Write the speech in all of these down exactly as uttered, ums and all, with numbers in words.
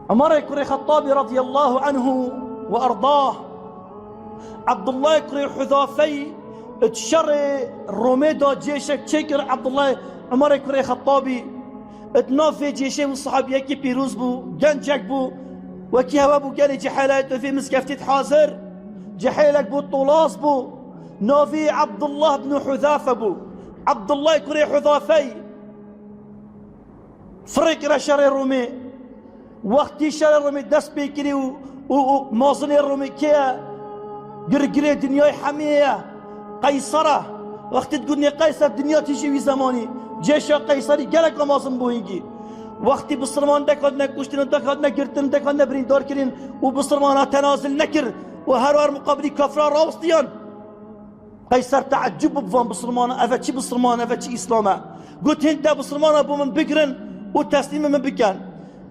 Umerê kurê Xettabî radiyallahu anhu ve erdah, Abdullah kurê Huzafey di şerê Romê de cêşek çêkir. Abdullah, Umerê kurê Xettabî di nav vê cêşê bû, sahabiyekî pîroz bû, gencek bû, wekî hewe bû gelê cihêlayê di vê mizgeftî de hazir. Cihêlek bû, tolaz bû. Navî Abdullah ibn Huzafe bû. Abdullah kurê Huzafey firê kire şerê Romê. Wextî şerê Romê dest pê kirî û, û, û mazinê Romê kê ye? Girgirê dinyayê hemiyê ye. Qeyser e. Wextî digotinê Qeyser, dinya tijî wî zemanî. Cêşa Qeyserî gelek mezin bû hingî. Wextî bisilman dek hatine kuştin û dek hatine girtin, dek hatine birîndar kirin û bisilmana tenazil nekir û her war muqabilî kafira rawestiyan. Qeyser teeccub bû bi van bisilmana, eve çi bisilman, eve çi Îslam e? Got, hinde bisilmana bo min bigirin û teslîmê min bikin.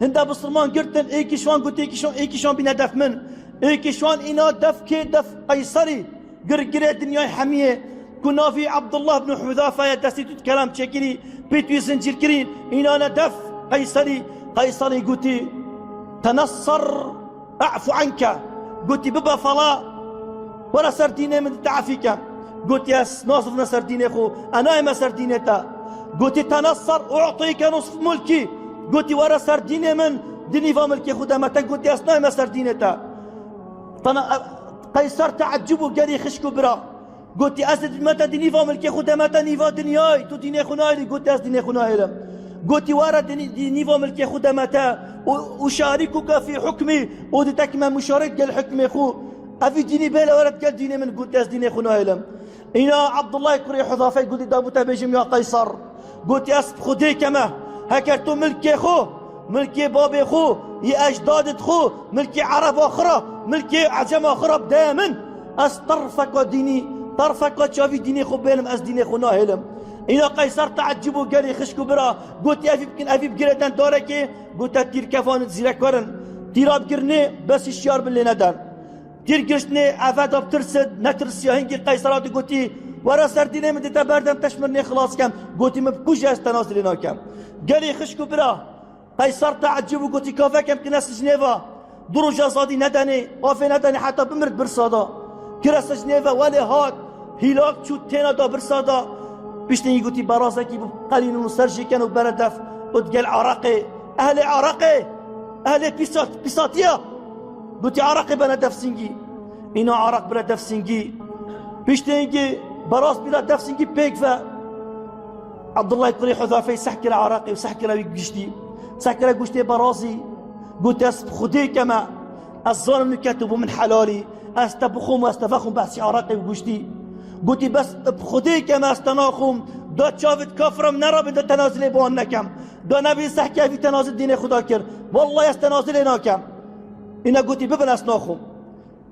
Hinde bisilman girtin, êkî ji wan got, êkî ji wan, êkî ji wan bîne def min. Êkî ji wan îna def kê? Def Qeyserî, girgirê dinyayê hemiyê, ku navî Abdullah ibn Huzafe ye, destî tut kelam çêkirî, pêt wî zincîr kirî, îna ne def Qeyserî. Qeyserî gotî, tenessar, a'fu anke. Gotî, bibe fala, were ser dînê min, di te efî kem. Gotî, ez nazivime ser dînê xwe, ez nayême ser dînê te. Gotî, tenessar, u'tîke nusf mulkî. Gotî, were ser dînê min, di nîva milkê xwe deme te. Gotî, ez nayême ser dînê te. Tana-, Qeyser teeccub û gelî xişk û bira. Gotî, ez didime te di nîva milkê xwe deme te nîva dinyayê, tu dînê xwe nahêlî? Gotî, ez dînê xwe nahêlim. Gotî, were di nî-, di nîva milkê xwe deme te û, û şarîkuke fî hukmî, û di tekime muşarek gel hukmê xwe. Evî dînî bêle were gel dînê min. Gotî, ez dînê xwe nahêlim. Îna Abdullah kurê Huzafey gotî, da bo te bêjim ya Qeyser. Gotî, ez bi Xwedê keme, heker tu milkê xwe, milkê babê xwe, yê ecdadê xwe, milkê Ereba xwe re, milkê Ecema xwe re bideyê min, ez terfeka dînî, terfeka çavî dînê xwe bênim, ez dînê xwe nahêlim. Îna Qeyser teeccub û gelî xişk û bira, gotî, evî bikin, evî bigire den darekê, gote, tîrkefanê zîrek werin. Tîra bigirinê, bes hişyar bin lê neden. Tîr giriştinê, eve da bitirsin, netirsiya, hingî Qeyser hatî gotî, were ser dînê min, di te berdem, te ji mirinê xilas kem. Gotî, min bikuje, ez tenazilê nakem. Gelî xişk û bira, Qeyser teeccub û gotî, ka vekem kine sicnê ve, du roja zadî nedenê, avê nedenê, heta bimir birsa da. Kire sicnê ve, welê hat, hîlak çû têna da birsa da. Piştî gotî, berazekî biqelînin û ser jê ken û bere def û digel araqê. Ehlê araqê, ehlê pîsat-, pîsatiya. Gotî, araqê bene def singî. Îna araq bire def singî. Piştî hingî beraz bîra def singî pêk ve. Abdullah kurê Huzafey seh kire araqê û seh kire wî giştî. Seh kire guştê berazî. Gotî, ez bi Xwedê keme. Ez zanim nike tu bo min helalî. Ez te bixwim û ez te vexwim, behsî araqê wî guştî. Gotî, bes bi Xwedê keme, ez te naxwim. Da çavit kafira min nerabe, da tenazilê bi wan nekem. Da nebî seh kevî tenazil dînê Xuda kir. Wellahî ez tenazilê nakem. Îna gotî, bibin, ez naxwim.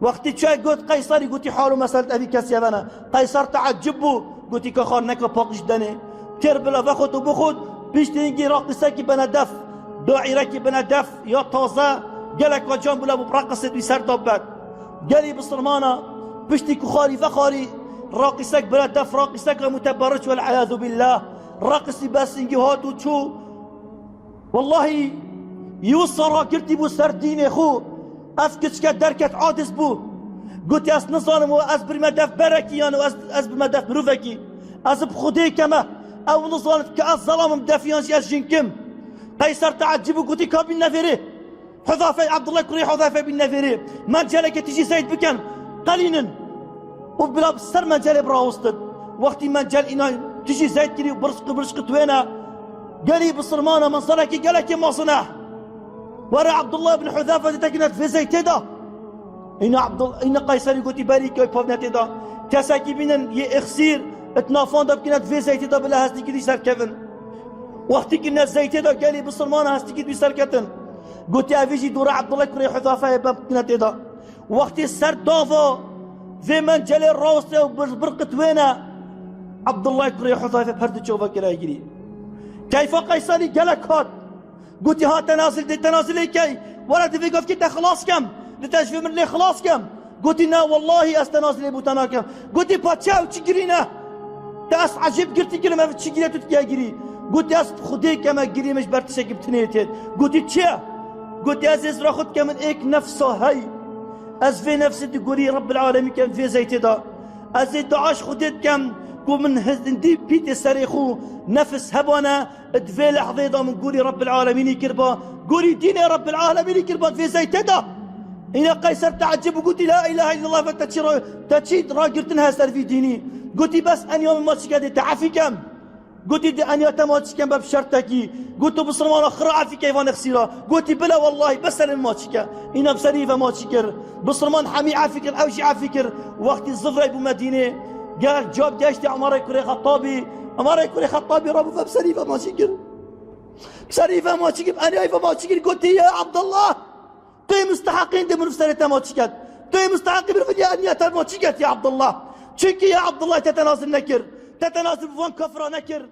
Wextî çay got Qeyserî, gotî, hal û mesel evî kesî evene. Qeyser teeccub bû, gotî, ka xar neka paqij denê. Têr bila vexwet û bixwet, piştî hingî raqîsekî bene def, daîrekî bine def ya taze, gelek can bila bû, raqisê wî ser da bet. Gelî bisilmana, piştî ku xarî vexarî, raqîsek bire def, raqîseka muteberric, wel iyâzu billâh. Raqisî bes hingî hat û çû. Wellahî, yê wisa ragirtî bû ser dînê xwe. Ev kiçke derket, aciz bû. Gotî, ez nizanim, we ez birime def berekî, yan ez, ez bime def mirovekî. Ez bi Xwedê keme. Ew nizanim ke ez zelam im, def yan jî ez jin kim. Qeyser teeccub bû, gotî, ka bîne vêrê. Huzafey, Abdullah kurê Huzafey bîne vêrê. Menceleke tijî zeyt bikin, qelînin. Û bila bi ser mencelê birawestin. Wextî mencel îna tijî zeyt kirî û birşqi birşqi twêne. Gelî bisilmana, menzerekî gelekî mezin e. Were Abdullah ibn Huzafe dîte kine vê zeytê de. Îna Abdul-, îna Qeyserî gotî, berî key pevnetê de. Kesekî bînin yê îxsîr, itnafan de bikine vê zeytê de bila hestîkî dî serkevin. Wextî kine zeytê de, gelî bisilmana hestîkî dî serketin. Gotî, evî jî dûre Abdullah kurê Huzafe ye, bikine tê de. Wextê ser dava vê mencelê raweste û bir-, birqit wêne, Abdullah kurê Huzayfe per di çava kire girî. Keyfa Qeyserî gelek hat. Gotî, ha tenazil dê, tenazilê key? Were di vê gavkê te xilas kem. Di te ji vê mirinê xilas kem. Gotî, na wellahî ez tenazilê bo te nakem. Gotî, pa çi ew çi girî ne? Te ez ecêb girtî kirim, ev çi girê tu dikiye girî? Gotî, ez bi Xwedê keme girî, min ji ber tiştekî bi tinê têt. Gotî, çi ye? Gotî, ez ê zira xwe dikem min êk nefsa hey. Ez vê nefsê di gorî Rabbil Alemî kem vê zeytê de. Ez ê dua ji Xwedê dikem ku min hindî pîtê serê xwe nefis hebane, di vê lehzê de min gorî Rabbil Alemînî kirba, gorî dînê Rabbil Alemînî kirba di vê zeytê de. Îna Qeyser teecib û gotî, "La ilahe illallah ve te çi ra-, te çi ragirtin he ser vî dînî?" Gotî, "Bes enya min ma çike dê te efî kem." Gotî, "Di enya te ma çikem be bi şertekî." Goto, "Bisilmana xira efî keyvan exsîra." Gotî, "Bila wellahî, bes serê min ma çike." Îna bi serî ve ma çi kir. Bisilman hemî efî kir, ew jî efî kir. Wextî zivrey bû Medînê, gelek cab geştî Umerê kurê Xettabî. Umerê kurê Xettabî rabû ve bi serî ve ma çi kir. Bi serî ve ma çi kir, bi enyayî ve ma çi kir. Gotî, "Ya Abdullah, tu yê musteheqîn de mirov serê te ma çi ket. Tu yê musteheqî mirov ya enya te ma çi ket ya Abdullah. Çunkî ya Abdullah te te nazil nekir. Te te nazil bi van kafira nekir."